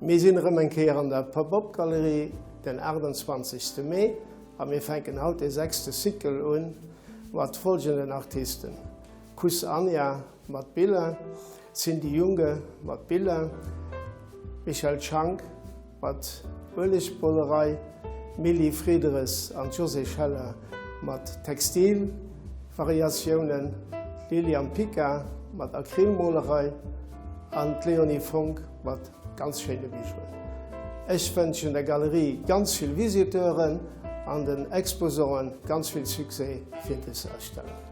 Mir sinn erëm eng Kéier an der Pop-Up-Galerie den 28. Mee a mir fänken haut de sechste Cycle un mat folgenden Artisten, Kuss Anja mat Biller, Cindy Junge mat Biller, Michèle Schank mat Uelegmolerei, Milly Friederes an Josée Scheller mat Textilvariatiounen, Liliane Pica mat Acrylmolerei an d'Léonie Fonck mat ganz schéine Bijouen. Ech wënschen der Galerie ganz vill Visiteuren an den Exposanten ganz vill Succès fir dës Ausstellung.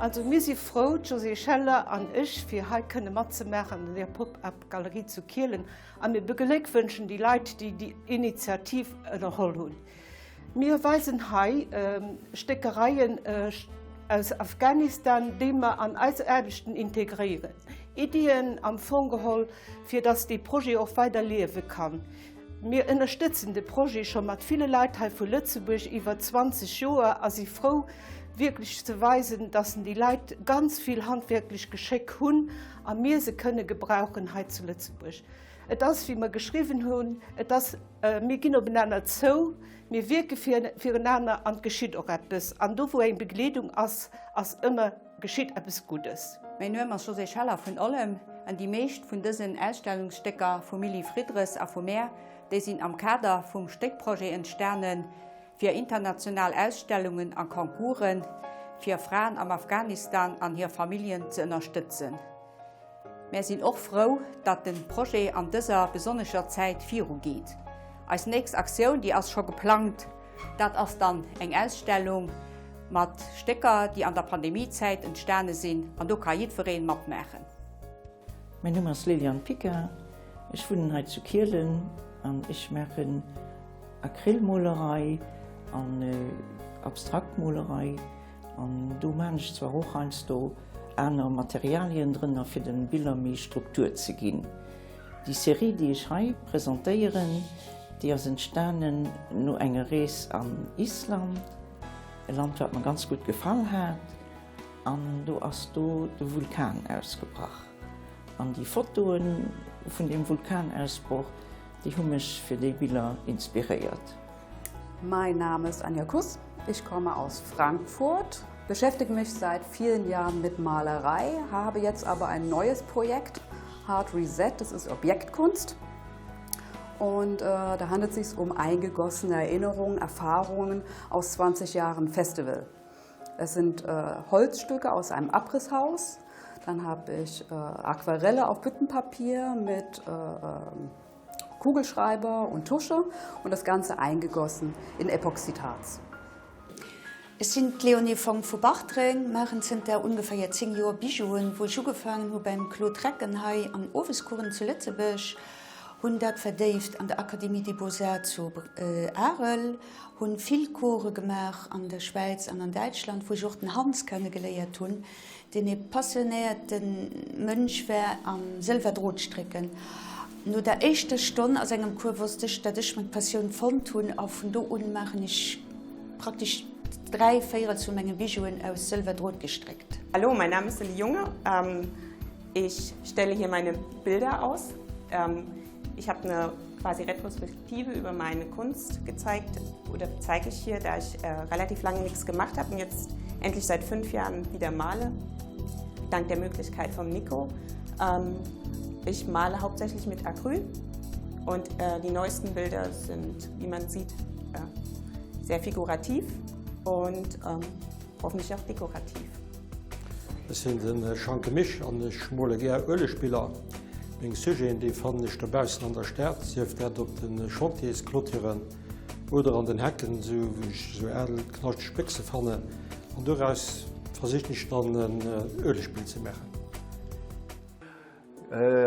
Also mir si frou, d'Josée Scheller an ech, fir hei kënne matzemaachen an der Pop-up-Galerie zu Kielen a mir begléckwënschen déi Leit, déi déi Initiativ ënnerholl hunn. Mir weisen hei Stéckereien aus Afghanistan, déi mer an eis Aarbechten integréieren. Iddien am Fong geholl, fir dass dee Projet och weider liewe kann. Mir ënnerstëtzen de Projet scho mat ville Leit hei vu Lëtzebuerg iwwer 20 Joer a si frou, wierklech ze weisen, dass déi Leit ganz vill handwierklech Geschéck hunn a mir se kënne gebrauchen hei zu Lëtzebuerg. Et ass, wéi mer geschriwwen hunn, et ass, mir ginn openaner zou, mir wierke firenaner an et geschitt och eppes. An do, wou eng Begleedung ass, ass ëmmer, geschitt eppes Guddes. Mäin Numm ass Josée Scheller vun Ollem an déi meescht vun dësen Ausstellungsstécker vum Milly Friedres a vu mär, déi sinn am Kader vum Stéckprojet entstanen, fir international Ausstellungen a Concoursen fir Fraen am Afghanistan an hir Familljen ze ënnerstëtzen. Mär sinn och frou, datt de Projet an dëser besonnescher Zäit viru geet. Eis nächst Aktioun, déi ass scho geplangt, dat ass dann eng Ausstellung mat Stécker, déi an der Pandemiezäit entstane sinn an do ka jiddweree matmaachen. Mäin Numm ass Liliane Pica, ech wunnen hei zu Kielen an ech maachen Acrylmolerei an Abstraktmolerei. An do maan ech zwar och heiansdo aner Materialien drënner fir den Biller méi Struktur ze ginn. Déi Serie déi ech hei presentéieren, déi ass entstanen no enger Rees an Island, e Land wat mer ganz gutt gefall hat, an do ass do de Vulkan ausgebrach. An déi Fotoen vun deem Vulkanausbroch, déi hu mech fir déi Biller inspiréiert. Mein Name ist Anja Kuss, ich komme aus Frankfurt, beschäftige mich seit vielen Jahren mit Malerei, habe jetzt aber ein neues Projekt, Hard Reset, das ist Objektkunst. Und äh, da handelt es sich um eingegossene Erinnerungen, Erfahrungen aus 20 Jahren Festival. Es sind äh, Holzstücke aus einem Abrisshaus. Dann habe ich äh, Aquarelle auf Büttenpapier mit äh, ähm, Kugelschreiber und Tusche und das Ganze eingegossen in Epoxidharz. Ech sinn d'Léonie Fonck vu Bartreng, maachen zënter ongeféier 10 Joer Bijouen, wou ech ugefaangen hu beim Claude Recken hei an Owescoursen zu Lëtzebuerg. Hunn dat verdéift an der Académie des Beaux-Arts zu Arel, hunn vill Course gemaach an der Schwäiz an an Däitschland, wou ech och den Hans kennegeléiert hunn, deen ee passionéierte Mënsch war am Sëlwerdrotstrécken. No der éischter Stonn a sengem Cours wosst ech, datt ech meng Passioun fonnt hunn a vun do un maachen ech praktesch 3 Véirels vu menge Bijouen aus Sëlwerdrot gestréckt. Hallo, mein Name ist Lilly Junge. Ich stelle hier meine Bilder aus. Ich habe eine quasi Retrospektive über meine Kunst gezeigt oder zeige ich hier, da ich relativ lange nichts gemacht habe und jetzt endlich seit fünf Jahren wieder male, dank der Möglichkeit vom Nico. Ich male hauptsächlich mit Acryl und die neuesten Bilder sind, wie man sieht, sehr figurativ und hoffentlich auch dekorativ. Ech sinn de Schanke Mich an ech mole gär Uelegbiller. Meng Sujeten, déi fannen ech dobaussen an der Stad, sief dat op de Chantiersclôturen oder an den Hecken, esou wou ech esou al knaschteg Béchse fannen. An doraus versichen ech dann en Uelegbild ze maachen.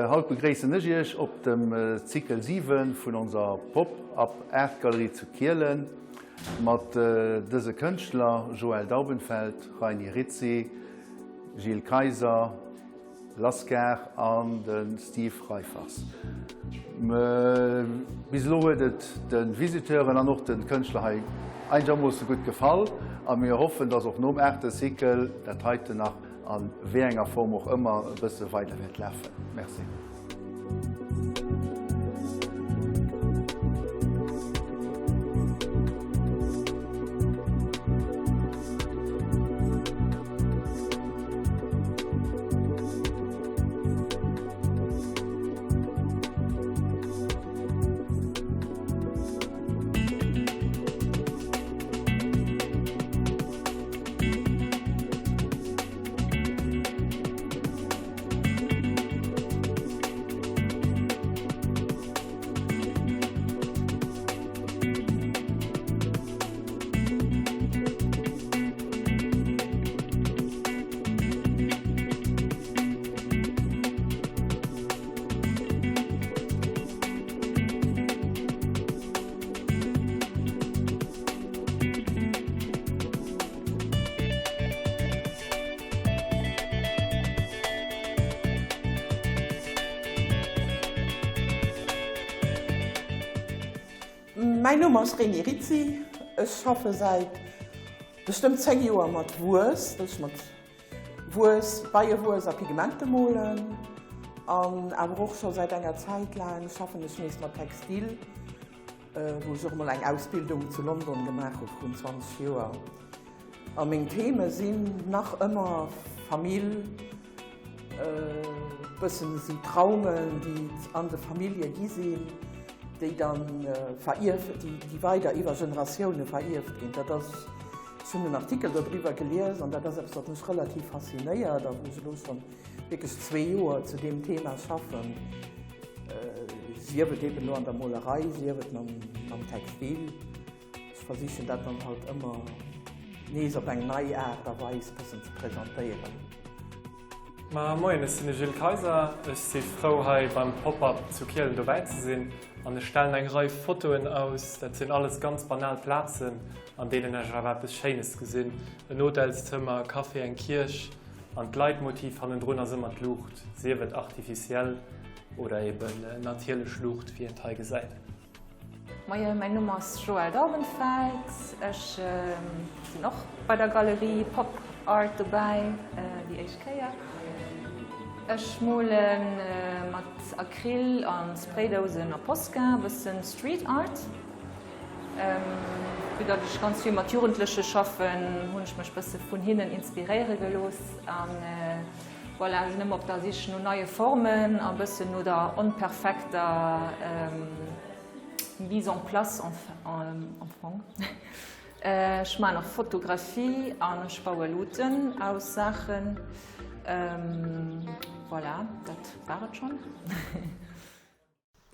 Haut begréissen ech Iech op dem Cycle 7 vun onser Pop-Up Art Galerie zu Kielen mat dëse Kënschtler, Joël Daubenfeld, Reini Rizzi, Gilles Kayser, Lascar an de Steve Reiffers. Bis elo huet et de Visiteuren an och de Kënschtler hei einegermoosse gutt gefall a mir hoffen, dass och nom aachte Cycle dat heiten nach A wéi enger Form och ëmmer, e bësse weider wäert lafen. Merci. Mäin Numm ass Remy Rizzi. Ech schaffe säit bestëmmt 10 Joer mat Wues, dat ech mat Wues, Beiewues a Pigmente molen. An awer och scho säit enger Zäit laang schaffen ech nees mat Textil. Wou ech och emol eng Ausbildung zu London gemaach hu vrun 20 Joer. A meng Theme sinn nach ëmmer Famill, e bëssen esou Traumen, déi an de Famillje gi sinn, déi dann verierft, déi weider iwwer Generatioune verierft ginn. Dat ass, ech hunn en Artikel dodriwwer gelies an dat ass eppes, wat mech relativ faszinéiert a wou ech elo schonn wierklech zwee Joer zu deem Thema schaffen, sief et eben elo an der Molerei, sief et mam Textil. Ech versichen dat dann halt ëmmer nees op eng nei Aart a Weis bëssen ze presentéieren. Ma moien, ech sinn de Gilles Kayser. Ech si frou hei beim Pop-Up zu Kielen dobäi ze sinn an ech stellen eng Rei Fotoen aus. Dat sinn alles ganz banal Plazen, an deenen ech awer eppes Schéines gesinn, en Hotelszëmmer, e Café, eng Kierch. An d'Leitmotiv hannendrun ass ëmmer d'Luucht, sief et artificiell oder eben natierlech Luucht, wéi een et hei gesäit. Moien, mäin Numm ass Joëlle Daubenfeld. Ech sinn och bei der Galerie Pop Art dobäi, déi éischt Kéier. Ech mole mat Acryl a Spraydousen a Posca, e bëssen Street Art. Vue datt ech ganz vill mat Jugendleche schaffen, hunn ech mech bësse vun hinnen inspiréiere gelooss an voilà, sinn ëmmer op der Sich no neie Formen a bëssen no der onperfekter Mise en place am Fong. Ech maachen och Fotografie an ech baue Luuten aus Saachen. Voilà, dat war et schonn.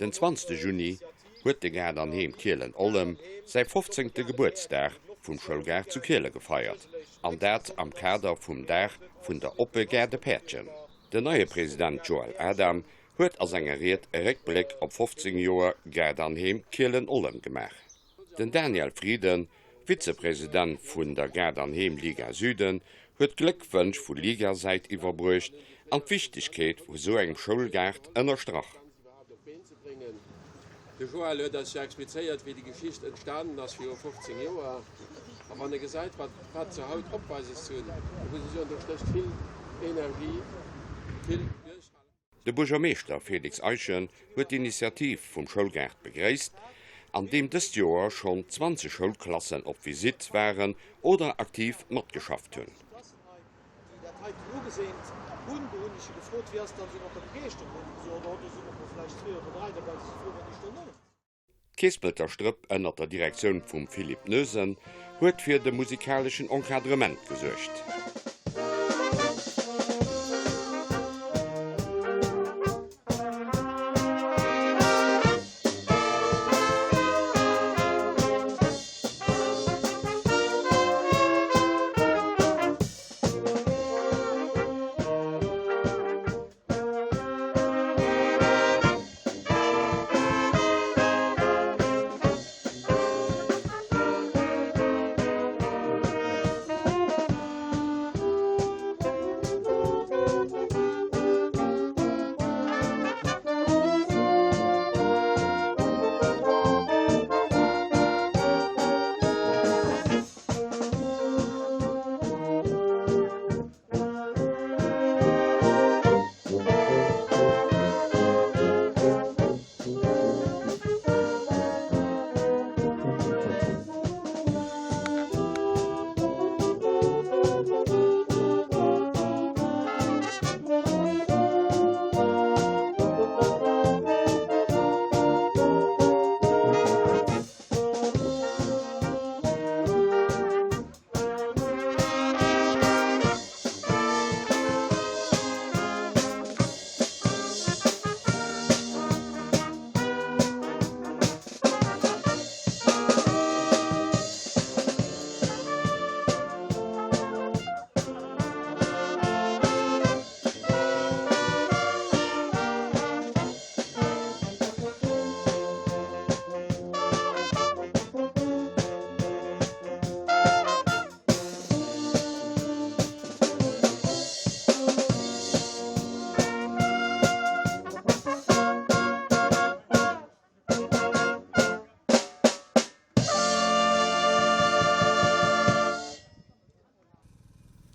Den 20 Juni huet de Gaart an Heem Kielen-Ollem säi 15. Gebuertsdag vum Schoulgaart zu Kiele gefeiert, an dat am Kader vum Dag vun der oppe Gaardepäerdchen. Den neie President Joël Adam. huet a senger Ried e Réckbléck op 15 Joer Gaart an Heem Kielen-Ollem gemaach. Den Daniel Frieden, Vizepresident vun der Gaart an Heem Liga Süden, huet d'Gléckwënsch vu Liga-Säit iwwerbruecht an d'Wichtegkeet vu sou engem Schoulgaart ënnerstrach. De Joël huet eis jo explizéiert, wéi déi Geschicht entstanen ass viru 15 Joer. A wann e gesäit, wat wat se haut opweises hunn, da muss ech soen, do stécht vill Energie, vill Duerchhale. De Buergermeeschter Félix Eischen huet d'Initiativ vum Schoulgaart begréisst, an deem dëst Joer schonn 20 Schoulklassen op Visitt waren oder aktiv matgeschafft hunn. D'Keespelter Strëpp ënnert der Direktioun vum Philippe Noesen huet fir de musikaleschen Encadrement gesuergt.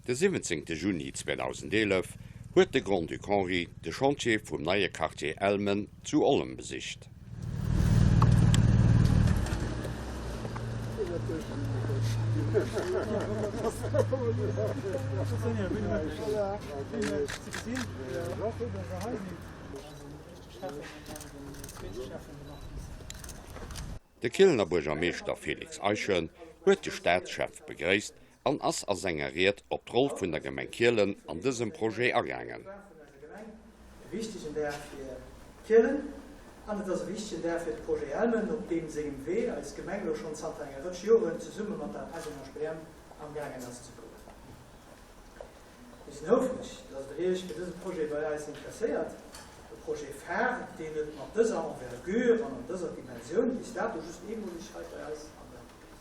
De 17 Juni 2011 huet de Grand-Duc Henri de Chantier vum neie Quartier Elmen zu Ollem besicht. De Kielener Buergermeeschter Félix Eischen huet de Staatschef begréisst an ass a senger Ried op d'Roll vun der Gemeng Kielen an dësem Projet agaangen. E wichtegen Dag fir Kielen an et ass e wichtegen Dag fir de Projet Elmen, op deem sengem Wee eis Gemeng elo schonn zanter enger Rëtsch Joren zesumme mat der SNHBM am gaangen ass ze goen. Mir sinn houfreg, dass Der Iech fir dëse Projet bei eis interesséiert, e Projet phare, deen et mat dëser Envergure an an dëser Dimensioun bis dato just eemoleg hei bei eis am Land gëtt.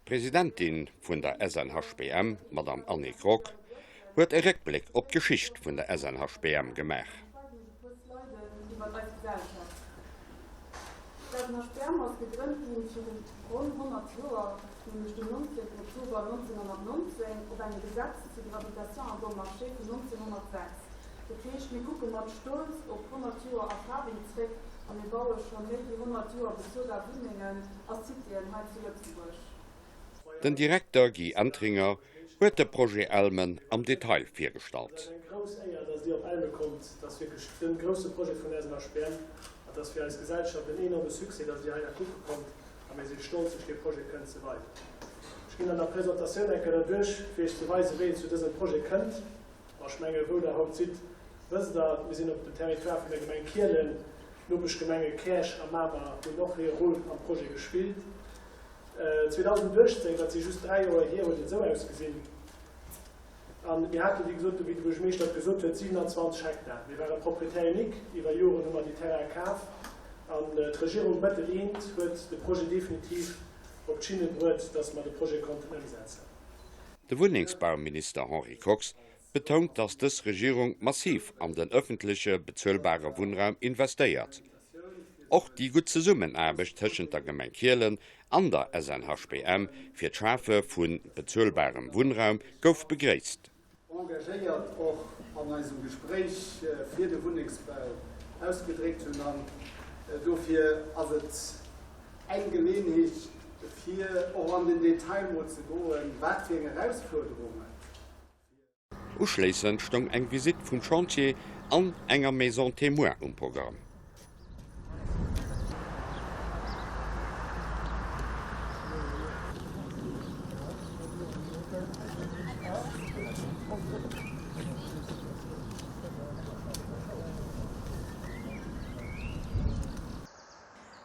D'Presidentin vun der SNHBM, d'Madame Annick Rock, huet e Réckbléck op d'Geschicht vun der SNHBM gemaach. Iwwer eis Gesellschaft. D'SNHBM ass gegrënnt ginn viru ronn 100 Joer, nämlech den 19 Oktober 1919, op engem Gesetz sur l'habitation à bon marché vun 1906. Dat heescht, mir kucke mat Stolz op 100 Joer Erfahrung zréck a mir baue scho méi wéi 100 Joer bezuelbar Wunnengen a Citéen hei zu Lëtzebuerg. Den Direkter Guy Entringer huet de Projet Elmen am Detail virgestallt. Et ass eng grouss Éier, dass Dir op Elme kommt. Et ass wierklech de grousse Projet vun SNHBM. Et ass fir eis Gesellschaft en enorme Succès, dass Dir heihinner kucke kommt a mir si stolz, Iech dee Projet kënnen ze weisen. Ech ginn an der Presentatioun eng Kéier derduerch, fir Iech ze weisen, wéi et zu dësem Projet kënnt. Ma ech menge wou Der haut sidd, wësst Der, mir sinn op dem Territoire vun der Gemeng Kielen. D'Nopeschgemenge Käerch a Mamer hunn och hir Roll am Projet gespillt. 2018, dat si just 3 Joer hier, huet et esou ausgesinn. A mir hate wéi gesot, wéi de Buergermeeschter et gesot huet, 27 Hektar. Mir ware Propriétaire unique, iwwer Joren hu mer déi Terraine kaf an d'Regierung Bettel I huet de Projet definitiv op d'Schinne bruet, dass mer de Projet konnten ëmsetzen. De Wunnengsbauminister Henri Kox betount, datt dës Regierung massiv an den ëffentleche bezuelbare Wunnraum investéiert. Och déi gutt Zesummenaarbecht tëschent der Gemeng Kielen an der SNHBM fir d'Schafe vu bezuelbarem Wunnraum gouf begréisst. Engagéiert och an eisem Gespréich fir de Wunnengsbau ausgedréckt hunn. An dofir ass et eng Geleenheet, fir och an den Detail mol ze goen, wat fir eng Erausfuerderungen. Uschléissend stoung eng Visitt vum Chantier an enger Maison Témoin um Programm.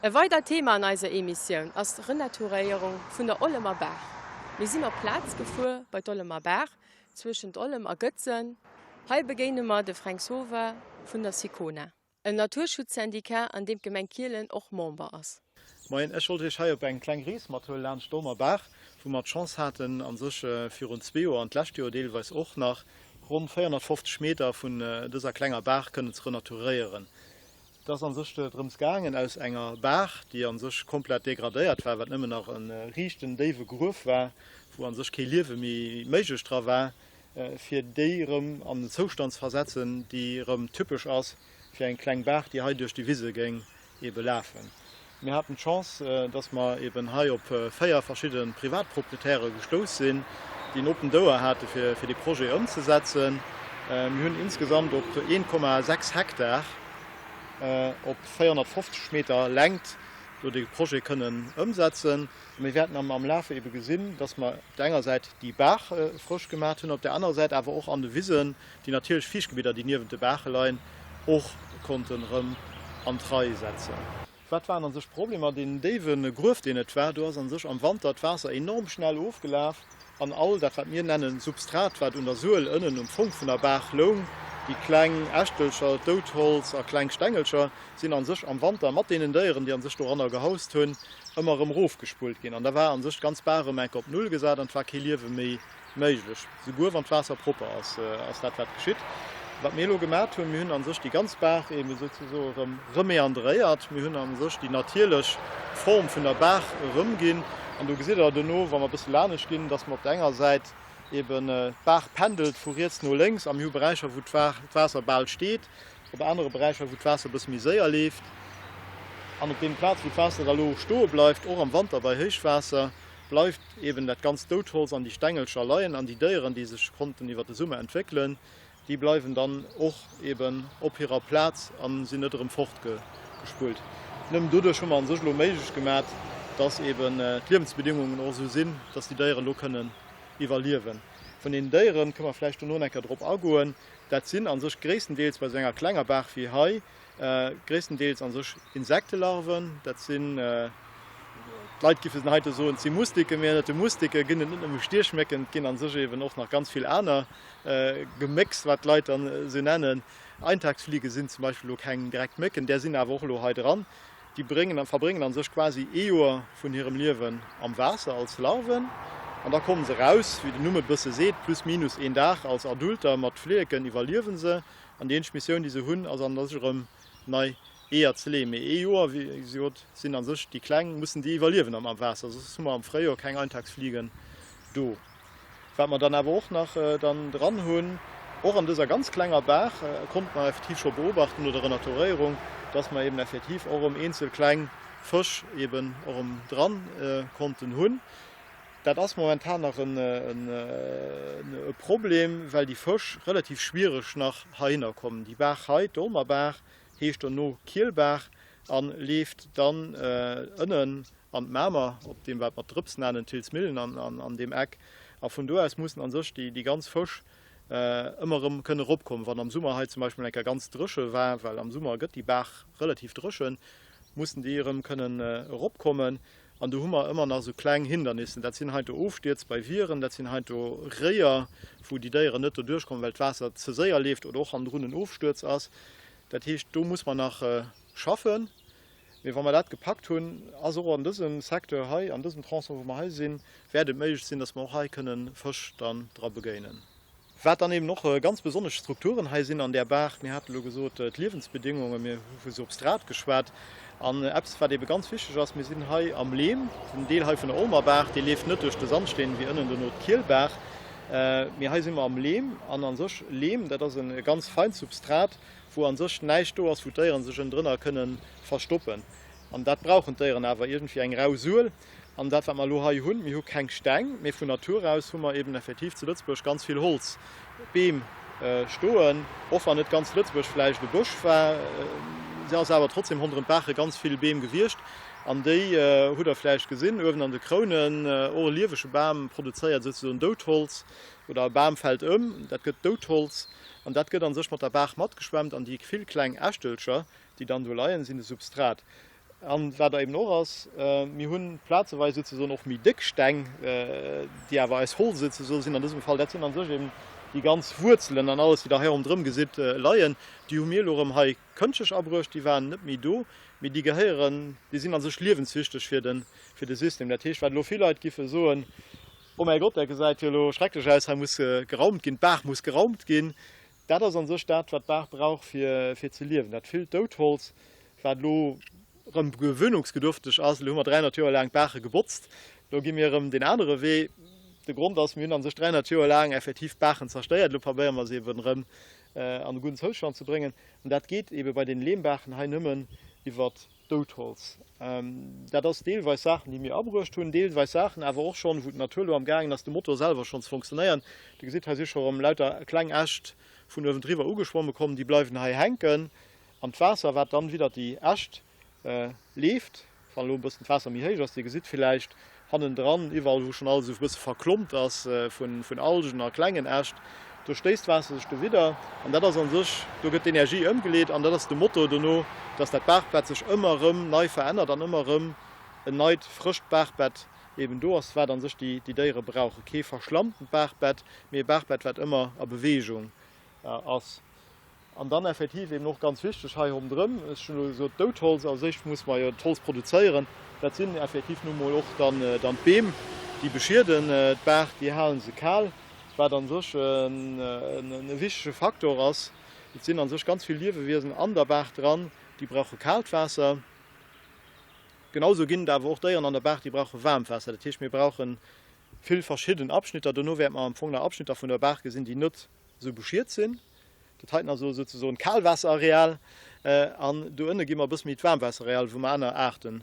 E weidert Thema an eiser Emissioun ass d'Renaturéierung vun der Ollemer Baach. Mir sinn op d'Plaz gefuer bei d'Ollemer Baach zwëschent Ollem a Gëtzen. Hei begéine mer de Fränk Sowa vun der Sicona, en Naturschutzsyndicat an deem d'Gemeng Kielen och Member ass. Moien, ech wollt iech hei op eng kleng Rees mathuelen laanscht d'Olmer Baach, wou mer d'Chance haten a sech virun zwee Joer an d'lescht Joer deelweis och nach, ronn 450 Meter vun dëser klenger Baach kënnen ze renaturéieren. Et ass an sech drëms gaangen, aus enger Baach, déi an sech komplett degradéiert war, wat nëmmen nach e riichten, déiwe Gruef war, wou an sech kee Liewe méi méiglech dra war, fir déi erëm an en Zoustand ze versetzen, déi erëm typesch ass fir eng kleng Baach, déi hei duerch déi Wise géing ebe lafen. Mir haten d'Chance, dass mer eben hei op 4 verschidde Privatproprietäre gestouss sinn, déi en oppent Ouer hate fir dee Projet ëmzesetzen. Mir hunn insgesamt op 1,6 Hektar op 450 Meter Längt do dee Projet kënnen ëmsetzen. Mir wäerten am Lafe ebe gesinn, dass mer op der enger Säit déi Baach frësch gemaat hunn, op der anerer Säit awer och an de Wisen déi natierlech Fiichtgebidder, déi niewent de Baache leien, och konnten erëm an d'Rei setzen. Wat waren an sech d'Problemer? Deen déiwe Gruef, deen et war, do ass an sech am Wanter d'Waasser enorm schnell ofgelaf an all dat, wat mir nennen Substrat, wat un der Suel ënnen um Fong vun der Baach loung, déi kleng Äschtelcher, d'Doudholz a kleng Stengelcher, sinn an sech am Wanter mat deenen Déieren, déi an sech doranner gehaust hunn, ëmmer erëm erofgespullt ginn. An da war an sech d'ganz Baach erëm enke op Null gesat an et war kee Liewe méi Méiglech, souguer wann d'Waasser propper ass, ass dat wat geschitt. Wat mir elo gemat hunn, mir hunn a sech déi ganz Baach eebe souzesoe erëm remeandréiert. Mir hunn a sech déi natierlech Form vun der Baach erëmginn. An do gesitt Der dono, wa mer e bësse lanescht ginn, dass mer op der enger Säit eeben d'Baach pendelt vu riets no lénks a mir hu Beräicher, wou d'Waasser bal steet, op anere Beräicher, wou d'Waasser e bësse méi séier leeft. An op deene Plaze wou d'Waasser da lo stoe bleift, och am Wanter bei Héichwaasser, bleift eben dat ganzt Doudholz an déi Stengelcher leien an déi Déieren, déi sech konnten iwwer de Summer entwéckelen, déi bleiwen dann och eben op hirer Plaz a sinn net erëm fortgespullt. Nëmmen doduerch hu mer a sech elo méiglech gemat, dass eben d'Liewensbedingungen och esou sinn, dass déi Déieren elo kënnen iwwerliewen. Vun den Déieren kënne mer vläicht dono eng Kéier drop agoen. Dat sinn a sech gréisstendeels bei esou enger klenger Baach wéi hei Gréisstendeels an sech Insektelarven, dat sinn, d'Leit giffen heite soen, et si Mustiken, mee ënnert de Mustike ginn et net nëmme Stiechmécken, et ginn an sech eben och nach ganz vill aner Gemécks, wat d'Leit dann esou nennen. Eintagsfliege sinn zum Beispill elo keng direkt Mécken, där sinn awer och elo hei dran. Déi bréngen, verbréngen an sech quasi ee Joer vun hirem Liewen am Waasser als Larven an da kommen se eraus, wéi den Numm et e bësse seet, plus minus een Dag als Adulter mat Flilleken iwwerliewen se. An déi eenzeg Missioun, déi se hunn, ass an sech erëm nei Eeër ze leeën. Mee ee Joer, wéi gesot, sinn a sech déi Kleng, mussen déi iwwerliewen am Waasser, soss hu mer am Fréijoer keng Eintagsfliegen do. Wat mer dann awer och nach dann dran hunn, och an dëser ganz klenger Baach, konnte mer effektiv scho beobachten no der Renaturéierung, dass mer eben effektiv och erëm eenzel kleng Fësch eben och erëm dran konnten hunn. Dat ass momentan nach e Problem, well déi Fësch relativ schwiereg nach heihinner kommen. Déi Baach hei, d'Olmerbaach, heescht dono Kielbaach a leeft dann ënnen an d'Mamer, op deem wat mer d'Drëps nennen, d'Thillsmillen an deem Eck. A vun do aus mussen a sech déi ganz Fësch ëmmer erëm kënne eropkommen. Wann am Summer hei zum Beispill eng Kéier ganz dréche war, well am Summer gëtt déi Baach relativ dréchen, mussen déi erëm kënnen eropkommen. An do hu mer ëmmer nach esou kleng Hindernissen. Dat sinn heiansdo Ofstierz bei Wieren, dat sinn heiansdo Réier, wou déi Déieren net doduerch kommen, well d'Waasser ze séier leeft oder och hannendrun en Ofstuerz ass. Dat heescht, do muss mer nach schaffen. Mee wa mer dat gepackt hunn, ass och an dësem Secteur hei, an dësem Tronçon, wou mer hei sinn, wäert et méiglech sinn, dass mer och hei kënnen Fësch dann dra begéinen. Wat dann eben och ganz besonnesch Strukturen hei sinn an där Baach, mir hate lo gesot d'Liewensbedingungen, mir hu vu Substrat geschwat. An eppes, wat ebe ganz wichteg ass, mir sinn hei am Leem, den Deel hei vun der Olmer Baach, dee leeft net duerch de Sandsteen wéi ënnen dono d'Kielbaach, mee hei si mer am Leem. An a sech Leem, dat ass e ganz feint Substrat, wou a sech näischt do ass, wou d'Déiere sech ënnendrënner kënne verstoppen. An dat brauchen d'Déieren awer, iergendwéi eng rau Suel. An dat, wat mer elo hei hunn, mir hu keng Steng, mee vun Natur aus hu mer eben effektiv zu Lëtzebuerg ganz vill Holz, Beem stoen. Och wann net ganz Lëtzebuerg vläicht e Bësch war, se ass awer trotzdem ronderëm d'Baache ganz vill Beem gewiescht. An déi hutt Der vläicht gesinn, uewen an de Krounen, och e liewege Bam produzéiert souzesoen Doudholz, oder e Bam fält ëm, dat gëtt Doudholz. An dat gëtt a sech mat der Baach matgeschwemmt an déi vill kleng Äschtelcher, déi dann do leien, sinn de Substrat. An wat eben och ass, mir hunn plazeweis souzesoen och méi déck Steng, déi awer eis Holz souzesoen sinn an dësem Fall. Dat sinn a sech eben déi ganz Wuerzelen an alles, déi Der hei ronderëm gesitt leien. Déi hu mir elo erëm hei kënschtlech abruecht, déi waren net méi do, mee déi gehéieren, déi sinn a sech liewenswichteg fir de, fir de System. Dat heescht, wat elo vill Leit giffe soen, Oh mäi Gott, dat gesäit jo elo schrecklech aus, hei muss geraumt ginn, d'Baach muss geraumt ginn. Dat ass a sech dat, wat d'Baach brauch, fir ze liewen. Dat villt Doudholz, wat elo erëm gewöhnungsbedürfteg ass. Elo hu mer 300 Joer laang d'Baache gebotzt, elo gi mir erëm deen anere Wee. De Grond ass, mir hunn a sech 300 Joer laang effektiv d'Baachen zerstéiert, elo probéiere mer se eben erëm an e gudden Zoustand ze bréngen. An dat geet ebe bei den Lehmbaachen hei nëmmen iwwert Doudholz. Dat ass deelweis Saachen, déi mir abruecht hunn, deelweis Saachen awer och schonn, wou d'Natur elo am gaangen ass, de Motor selwer schonn ze fonctionnéieren. Dir gesitt, hei si scho erëm lauter kleng Äscht vun uewendriwwer ugeschwomme komm, déi bleiwen hei hänken. An d'Waasser, wat dann widder déi Äscht leeft, wann elo e bëssen d'Waasser méi héich ass, Dir gesitt villäicht hannendran, iwwerall wou schonn alles esou e bësse verklompt ass vun Algen a klengen Äscht, do stéisst d'Waasser sech do widder an dat ass a sech, do gëtt d'Energie ëmgeleet an dat ass de Motor dono, dass dat Baachbett sech ëmmer erëm nei verännert an ëmmer erëm en neit, frëscht Baachbett eben do ass, wat a sech déi Déiere brauchen. Kee verschlammtent Baachbett, mee e Baachbett, wat ëmmer a Beweegung ass. An dann effektiv eben och ganz wichteg hei ronderëm, ech hunn elo gesot Doudholz, als éischt muss mer jo d'Holz produzéieren, dat sinn effektiv nu mol och dann dann d'Beem, déi beschieden d'Baach, déi hale se kal, wat a sech e wichtege Faktor ass. Et sinn a sech ganz vill Liewewiesen an der Baach dran, déi brauche kaalt Waasser. Genau esou ginn et awer och Déieren an der Baach, déi brauche waarmt Waasser. Dat heescht, mir brauche vill verschidden Abschnitter. Dono wäerte mer am Fong nach Abschnitter vun der Baach gesinn, déi net esou beschiet sinn. Dat heiten ass elo souzesoen d'Kalwaasserareal an do ënne gi mer e bësse méi d'Waarmwaasserareal, wou mer aner Aarten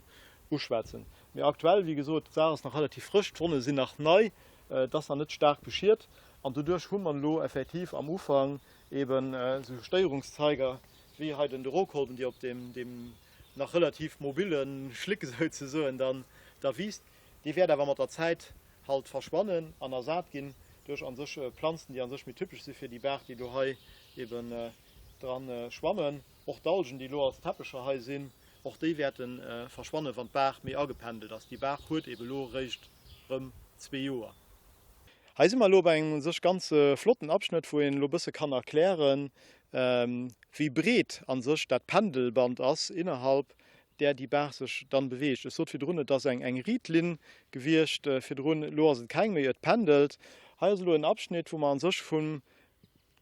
uschwätzen. Mee aktuell, wéi gesot, d'Saach ass nach relativ frësch, d'Wonne sinn nach nei, et ass nach net staark beschiet an doduerch hu mer elo effektiv am Ufank eeben esou Stéierungszeiger wéi hei den de Rohkolben, déi op deem deem nach relativ mobille Schlick souzesoen dann da wiisst. Dee wäert awer mat der Zäit halt verschwannen an ersat ginn duerch an sech Planzen, déi an sech méi typesch si fir déi Baach, déi do hei eben dran schwammen. Och d'Algen, déi elo als Teppecher hei sinn, och déi wäerte verschwannen, wann d'Baach méi agependelt ass. Déi Baach huet eben elo eréischt rëm zwee Joer. Hei si mer elo bei engem u sech ganz flotten Abschnëtt, wou een elo e bësse kann erklären, wéi breet an sech dat Pendelband ass innerhalb där déi Baach sech dann beweegt. Ech sot virdrun, et ass eng eng Riitlinn gewiescht virdrun, elo ass et keng méi, et pendelt. Hei ass elo en Abschnitt, wou mer an sech vun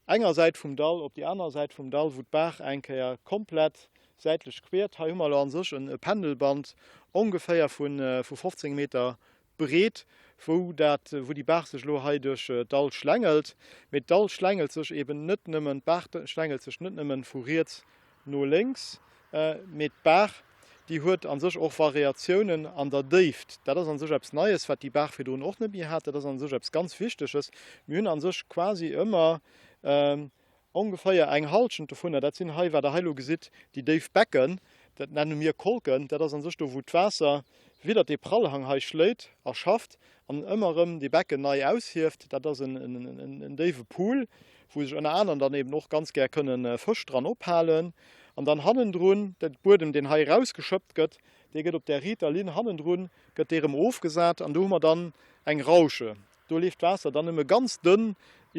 enger Säit vum Dall op déi aner Säit vum Dall, wou d'Baach eng Kéier komplett säitlech quiert. Hei hu mer elo an sech e Pendelband ongeféier vu 15 Meter breet, wou dat, wou déi Baach sech elo hei duerch d'Dall schlängelt. Mee d'Dall schlängelt sech eben net nëmmen, d'Baach schlängelt sech net nëmmen vu riets no lénks, mee d'Baach, déi huet a sech och Variatiounen an der Déift. Dat ass a sech eppes Neies, wat déi Baach virdrun och net méi hat. Dat ass a sech eppes ganz Wichteges. Mir hunn a sech quasi ëmmer Ongeféier eng Halschent dovunner, dat sinn hei, wat Der hei elo gesitt, déi déif Becken, dat nenne mir Kolken, dat ass a sech do, wou d'Waasser widdert dee Prallhang hei schléit a schafft an ëmmer erëm dee Becken nei aushieft. Dat ass en déiwe Pool, wou sech ënner anerem dann eben och ganz gär kënne Fësch dran ophalen. An dann hannendrun, de Buedem, deen hei erausgeschëppt gëtt, Dee gëtt op där riiter Linn hannendrun, gëtt dee erëm ofgesat an do hu mer dann eng Rausche. Do leeft d'Waasser dann nëmme ganz dënn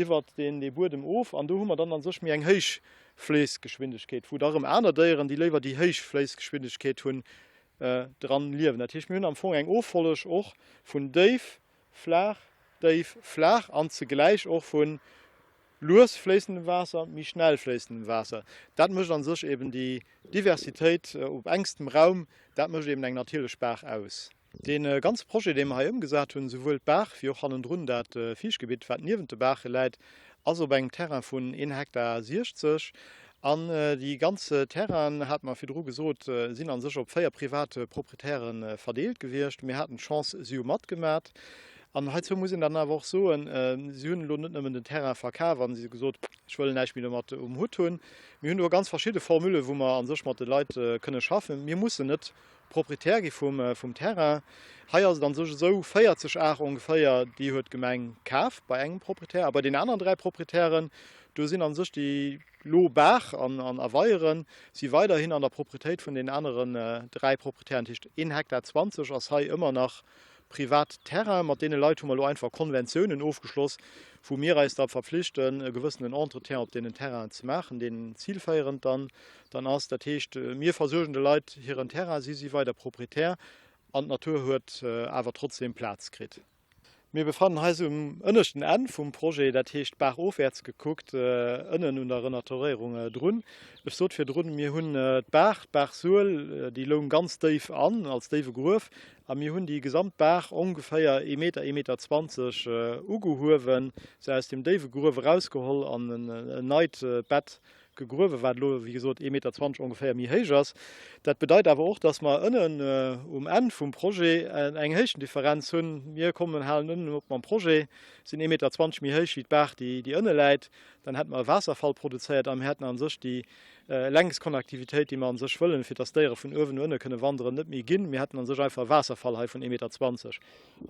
iwwert deen dee Buedem of an do hu mer dann a sech méi eng héich Fléissgeschwindegkeet, wou da erëm aner Déieren, déi léiwer déi héich Fléissgeschwindegkeet hunn, dran liewen. Dat heescht, mir hunn am Fong eng Offolleg och vun déif, flaach, déif, flaach an zegläich och vu lues fléissendem Waasser, méi schnell fléissendem Waasser. Dat mécht a sech eben déi Diversitéit op engstem Raum, dat mécht eben eng natierlech Baach aus. Dee ganze Projet, dee mer hei ëmgesat hunn, souwuel d'Baach wéi och hannendrun dat Fiichtgebitt, wat niewent de Baache läit, ass op engem Terrain vun een Hektar 60. An déi ganz Terrainen, hat mer virdru gesot, sinn a sech op 4 privat Proprietäre verdeelt gewiescht. Mir haten d'Chance, si hu matgemat. An heizou muss een dann awer och soen, si hunn elo net nëmmen den Terrain verkaf a si hu gesot, ech wëll näischt méi domat um Hutt hunn. Mir hunn do ganz verschidde Formulë wou mer a sech mat de Leit kënne schaffen. Mir mussen net Proprietär gi vum Terrain. Hei ass et an sech esou, 40 Ar ongeféier, déi huet d'Gemeng kaf bei engem Proprietär. A bei den aneren 3 Proprietären, do sinn an sech déi lo Baach an a Weieren si weiderhin an der Proprietéit vun den aneren 3 Proprietären. Dat heescht, een Hektar 20 ass hei ëmmer nach privat Terrain. Mat deene Leit hu mer elo einfach Konventiounen ofgeschloss, wou mir eis da verpflichten, e gewëssenen Entretien op deenen Terrainen ze maachen, deen zilféierend dann dann ass. Dat heescht, mir versuergen de Leit hiren Terrain, si si weider Proprietär an d'Natur huet awer trotzdeem Plaz kritt. Mir befannen eis um ënneschten Enn vum Projet, dat heescht baachofwäerts gekuckt, ënnen un der Renaturéierung drun. Ech sot virdrun, mir hunn d'Baach, d'Baach Suel, déi loung ganz déif an, als déiwe Gruef, a mir hunn déi gesamt Baach ongeféier ee Meter, ee Meter 20 ugehuewen, se aus deem déiwe Gruef erausgeholl an en neit Bett gegruewen, wat elo, wéi gesot, ee Meter 20 ongeféier méi héich ass. Dat bedeit awer och, dass mer ënnen um Enn vum Projet eng Héichtendifferenz hunn. Mir kommen, halen ënnen op mam Projet, sinn ee Meter 20 méi héich wéi d'Baach, déi ënne läit. Dann hätte mer e Waasserfall produzéiert a mir hätten a sech déi Längskonnektivitéit, déi mer a sech wëllen, fir dass d'Déiere vun uewen no ënne kënne wanderen, net méi ginn. Mir hätten a sech einfach e Waasserfall hei vun ee Meter 20.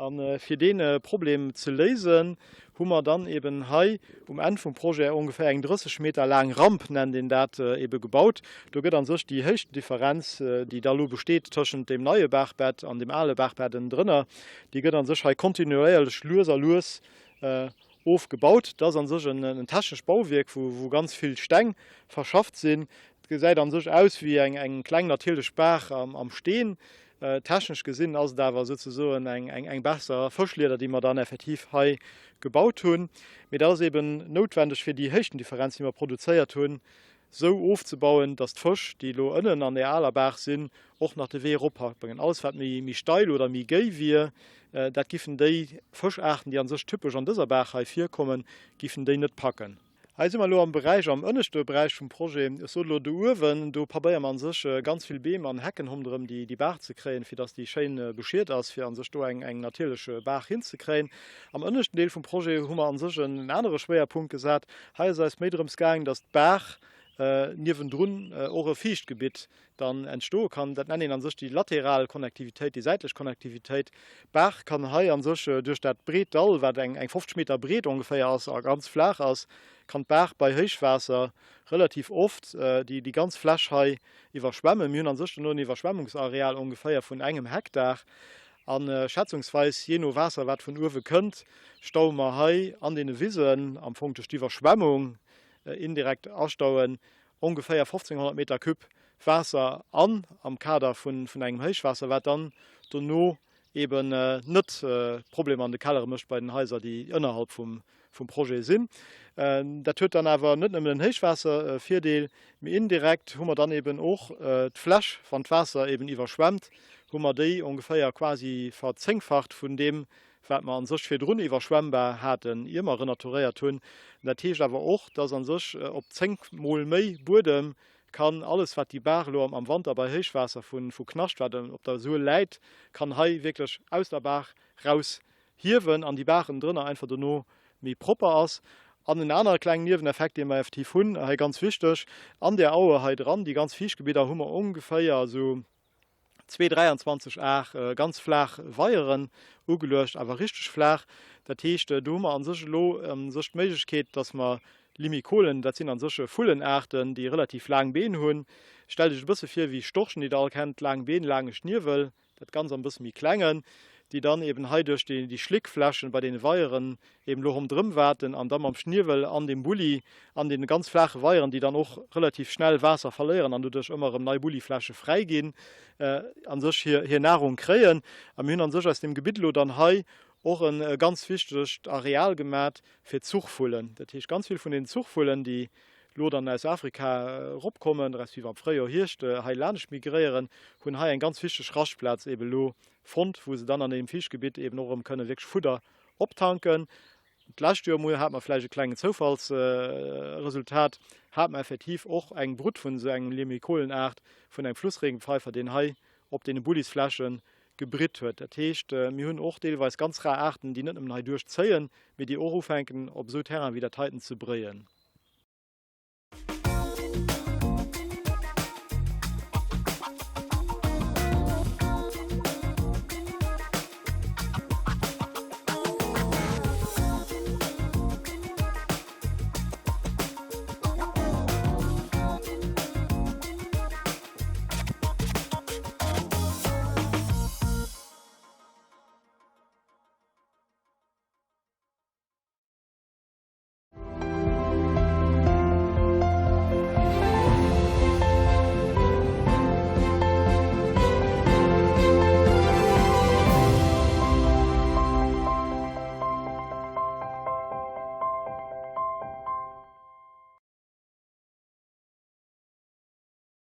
A fir dee Problem ze léisen, hu mer dann eben hei um Enn vum Projet ongeféier eng 30 Meter laang Ramp, nennt een dat, ebe gebaut. Do gëtt a sech déi Héichtendifferenz, déi da lo besteet tëschent deem neie Baachbett an deem ale Baachbett ënnendrënner, déi gëtt a sech hei kontinuéierlech lues a lues ofgebaut. Dat ass a sech en technescht Bauwierk, wou ganz vill Steng verschafft sinn. Et gesäit a sech aus wéi eng kleng natierlech Baach am Steen. Technesch gesinn ass et awer souzesoen eng besser Fëschlieder, déi mer dann effektiv hei gebaut hunn. Mee dat ass eben noutwendeg, fir déi Héichtendifferenz, déi mer produzéiert hunn, esou ofzebauen, datt d'Fësch, déi elo ënnen an där aler Baach sinn, och nach de Wee erop bréngen. Alles, wat méi steil oder méi géi wier, dat giffen déi Fëschaarten, déi a sech typesch an dëser Baach hei virkommen, giffen déi net packen. Hei si mer elo am Beräich, am ënneschte Beräich vum Projet. Ech sot elo do uewen, do probéiere mer a sech ganz vill Beem an Hecken ronderëm déi Baach ze kréien, fir dass déi schéin beschiet ass, fir a sech do eng eng natierlech Baach hinzekréien. Am ënneschten Deel vum Projet hu mer a sech en anere Schwéierpunkt gesat. Hei ass et eis méi drëms gaang, dass d'Baach niewendrun och e Fiichtgebitt dann entstoe kann. Dat nennt een a sech déi lateral Konnektivitéit, déi säitlech Konnektivitéit. D'Baach kann hei a sech duerch dat breet Dall, wat eng 50 Meter breet ongeféier ass a ganz flaach ass, kann d'Baach bei Héichwaasser relativ oft déi ganz Fläch hei iwwerschwemmen. Mir hunn a sech dono en Iwwerschwemmungsareal ongeféier vun engem Hektar a schätzungsweis, jee no Waasser wat vun uewe kënnt, staue mer hei an deene Wisen am Fong duerch d'Iwwerschwemmung indirekt astauen, ongeféier 1.500 Meter Cube Waasser an, am Kader vun engem Héichwaasser, wat dann dono eben net Problemer an de Kellere mécht bei den Haiser, déi ënnerhalb vum Projet sinn. Dat huet dann awer net nëmmen en Héichwaasservirdeel, mee indirekt hu mer dann eben och d'Fläch, wann d'Waasser eben iwwerschwemmt, hu mer déi ongeféier quasi verzéngfacht vun deem, wat mer a sech virdrun iwwerschwemmbar haten, ier mer renaturéiert hunn. Dat heescht awer och, dass a sech op 10 Mol méi Buedem kann alles, wat déi Baach elo am Wanter bei Héichwaasser vu Knascht, wat op der Suel läit, kann hei wierklech aus der Baach raus hiewen an déi Baach ënnendrënner einfach dono méi propper ass. An en anere klengen Nieweneffekt, dee mer effektiv hunn, hei ganz wichteg, an där Aue hei dran, déi ganz Fiichtgebidder, hu mer ongeféier esou 2,23 Ar ganz flaach Weieren ugeluecht, awer richteg flaach. Dat heescht, do hu mer a sech elo a sech d'Méiglechkeet, dass mer. Limikolen, dat sinn an sech Vullenaarten, déi relativ laang Been hunn. Stellt Iech et e bësse vir wéi Storchen, déi der all kennt, laang Been, laange Schniewel, dat Ganzt am bësse méi klengen, déi dann eben hei duerch déi Schlickflächen bei deene Weieren eben elo ronderëm waten an da mam Schniewel an dem Bulli an deene ganz flaache Weieren, déi dann och relativ schnell Waasser verléieren an doduerch ëmmer erëm nei Bullifläche fräi ginn, a sech hir Nahrung kréien. A mir hunn a sech aus deem Gebitt elo dann hei och e ganz wichtegt Areal gemat fir d'Zuchvullen. Dat heescht, ganz vill vun deenen Zuchvullen, déi elo dann aus Afrika eropkommen, respektiv am Fréijoer, Hierscht hei laanscht migréieren, hunn hei eng ganz wichteg Raschtplaz eben elo fonnt, wou se dann an deem Fiichtgebitt eben och erëm kënne wierklech Fudder optanken. D'lescht Joer emol hate mer vläicht e klengen Zoufallsresultat, hate mer effektiv och eng Brutt vun esou engem Limikolenaart, vun engem Flussregenpfeifer, deen hei op deene Bullisfläche gebritt huet. Dat heescht, mir hunn och deelweis ganz rar Aarten, déi net nëmmen hei duerchzéien, mee déi och ufänken, op esou Terrainen wéi dat heiten ze bréien.